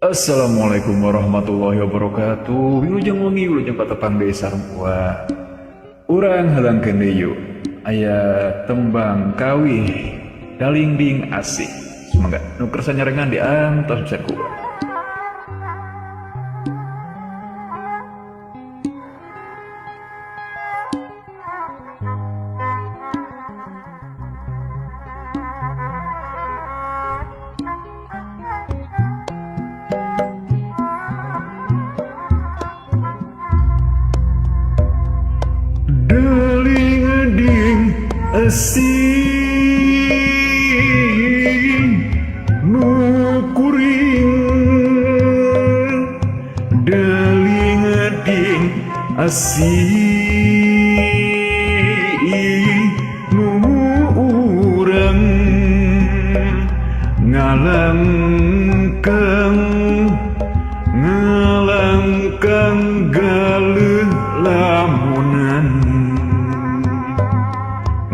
Assalamualaikum warahmatullahi wabarakatuh. Wilujeng wengi, wilujeng patepang deui sareng Uwa. Urang halangkeun deui yuk. Aya tembang kawih Dalingding Asih. Semoga nu kersa nyarengan diantos bisa ku. Dalingding asih nu kuring, dalingding asih nu urang ngalangkang ngalangkang galeuh lamunan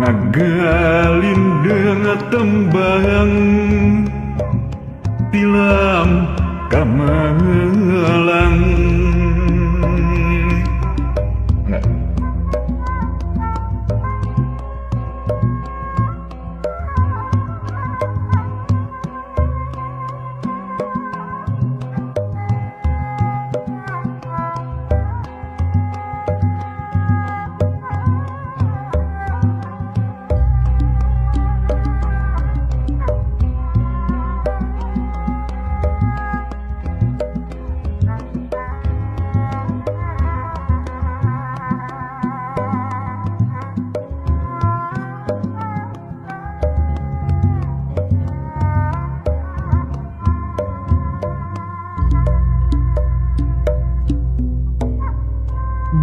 ngagalindeng tembang tilam kamelang. Enggak.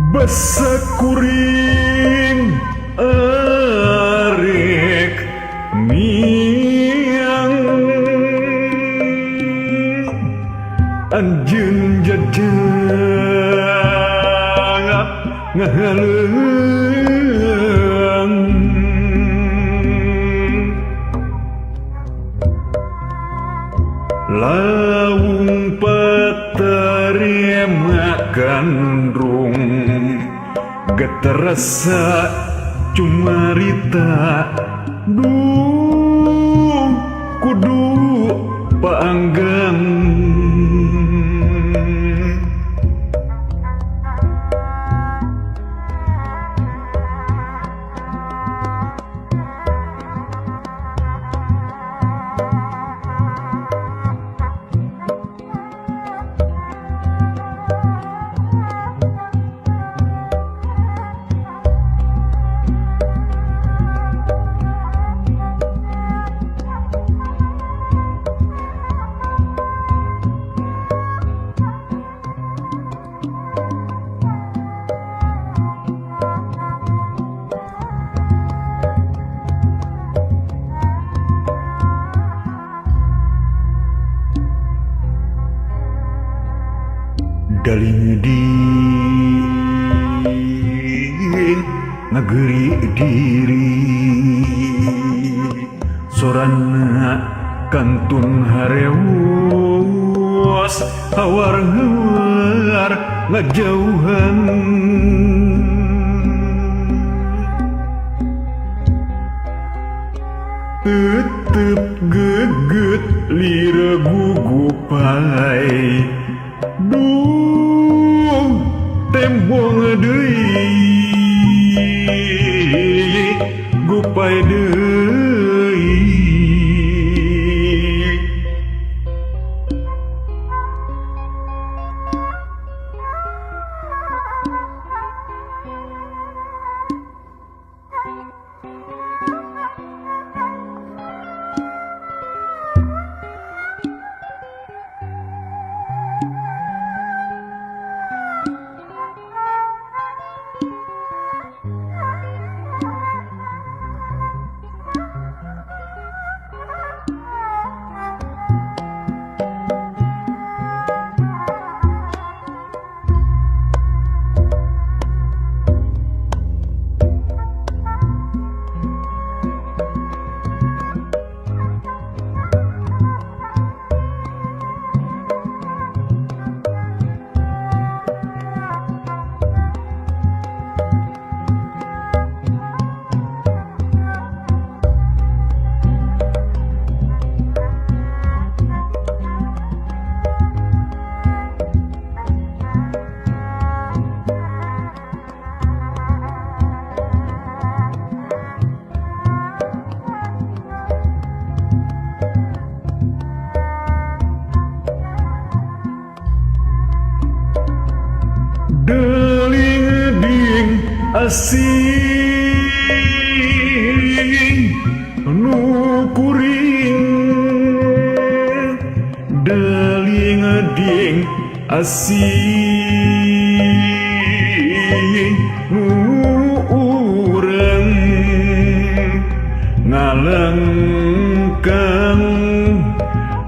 Basa kuring arek miang anjeun jajap ngahaleung lawung patarema gandrung geterasa cumarita duh kudu paanggang. Dalingding ngageri diri sorana kantun harewas hawar-hawar ngajauhan tetep geget lira gugupai duh tembong deui gupai deui. Deling ding asih nu kuring, deling ding asih nu urang ngalangkang,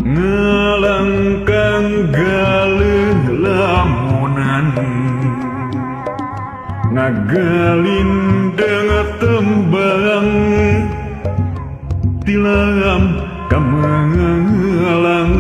ngalangkang galeuh lamunan, ngagalindeng tembang tilam kamelang.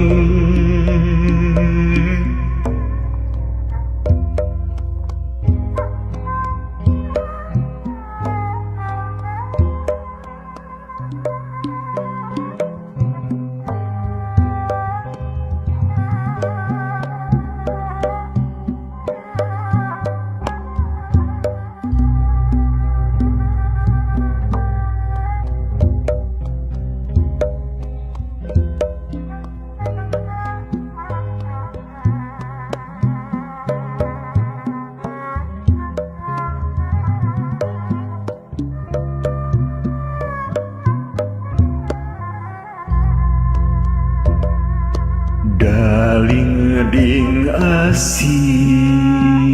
Daling ding asih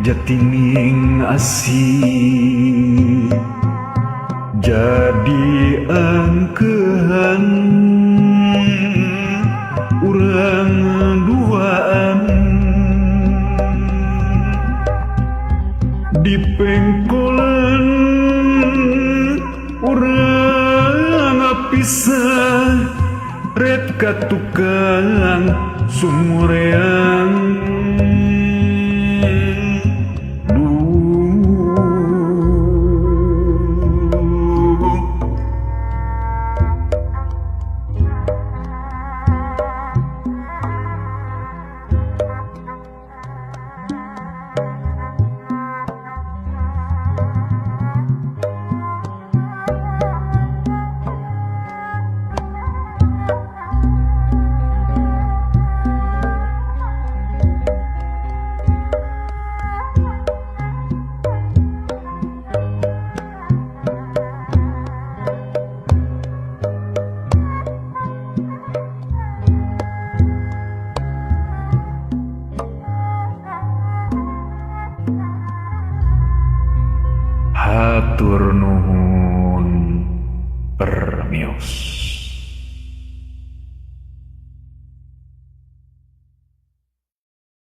jatining asih, jadi angkehan urang duaan, di pengkolan urang pisah ret ka tukang sumureang. Duh. Hatur nuhun permios.